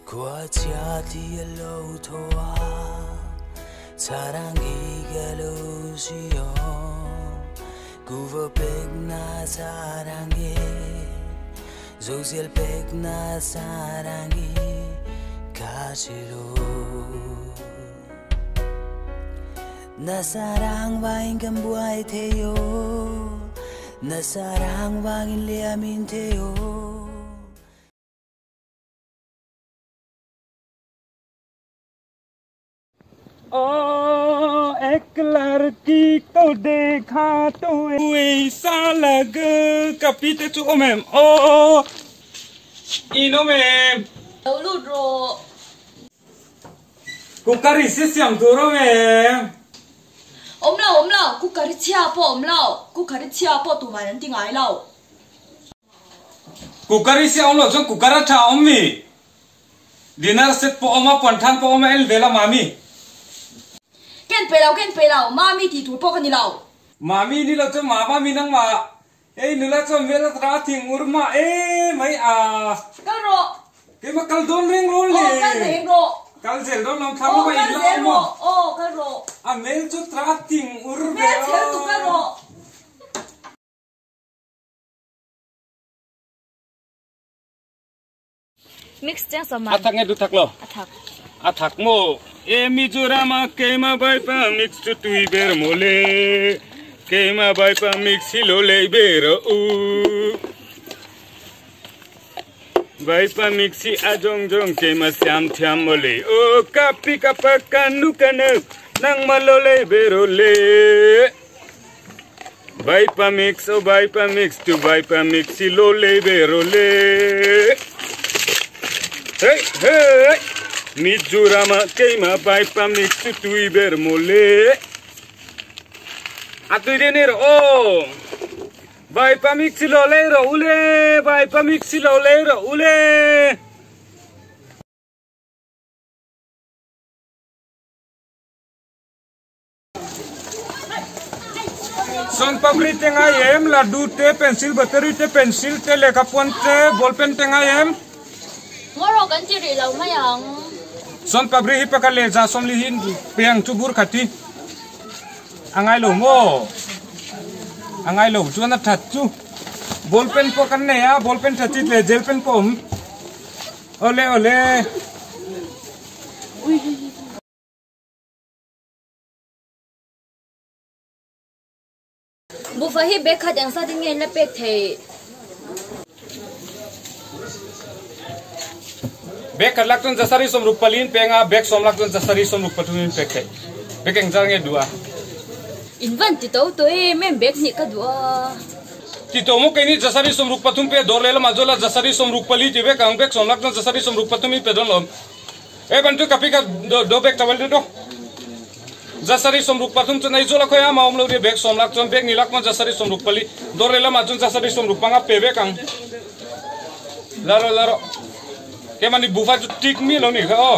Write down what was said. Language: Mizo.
Khua thi lo thoa Sarangi galusio Kuvo pek na sarangi Zosiel pek na sarangi Kasilo Nasarang vain kambuai theo Nasarang vangin liamin theo ओ एक लड़की को देखा तो ऐसा लग कपी ते चु ओ मैम ओ इनो ma'am Lo lut rawh. Cooker isi siam tur aw mem. Awm lo awm lo cooker hi chhia pawh awm lo cooker hi chhia pawh tumah an ti ngai lo. Cooker hi sia awm lo chuan cooker a tha awm mi? Dinner set pawh awm a, puanthan pawh awm a, en vel a Mami. Ka en peih lo, ka en peih lo, Mami tih tur pawh ka ni lo. Mami ni lo chuan Mama mi nangmah ei nula chuan hmel a tra thing ur mah e mai a. Kal rawh. Keimah kal dawn reng rawh le. Aw kal reng rawh. Kal zel dawn lo thlang lawk a in la awm aw. Aw kal rawh. A hmel chu tra thing ur ve aw. Hmel chher tuk a rawh. Mix chiang sa man. A thak nge du thak lo? A thak. A thak maw? E Mizoram a keima vaipa mix chu tui ber maw le. Keima vaipa mix hi lo lei ber rawh u. Vaipa mix hi a zawng zawng keima siam thiam maw le. Aw ka pi ka pa ka nu ka nau nangmah lo lei ber rawh le. Vaipa mix oh vaipa mix tu vaipa mix hi lo lei ve rawh le. Hey hey Mizoram ah keimah vaipa mix chu tui ber maw le. A tui deuh nei rawh aw. Vaipa mix hi lo lei rawh u le. Vaipa mix hi lo lei rawh u le. Son papri te ngai em laddu te pencil battery te pencil te lehkha puan te ball pen te ngai em. Ngaw rawh kan ti rih lo mai ang. Son papri hi pakhat leh za sawmli hi peng chu bur khat hi a ngai lo maw? A ngai lo chuan a that chu ball pen pawh kan nei a ball pen tha chit leh gel pen pawh a awm. Awle awle. Bufa hi bag khat eng zat in nge in la pek theih? Bag khat lak chuan jasari sawmruk pali in peng a, bag sawm lak chuan jasari sawmruk pathum in pek theih. Bag eng zat nge duh a? In van ti to tawh em em bag hnih ka duh a. Ti to maw keini jasari sawmruk pathum pe dawr lehlamah chuan la jasari sawmruk pali ti vek ang, bag sawm lak chuan jasari sawmruk pathum in pe dawn lo. E bantu ka pi ka do bag chawal du do. Jasari somruk pathum chu nei zola khoi ama om lo ri bag som lak chuan bag ni lak pon jasari somruk pali dor le lama chun jasari somruk panga pe bek ang. Laro laro. Ke mani bufa chu tik mi lo ni kha o.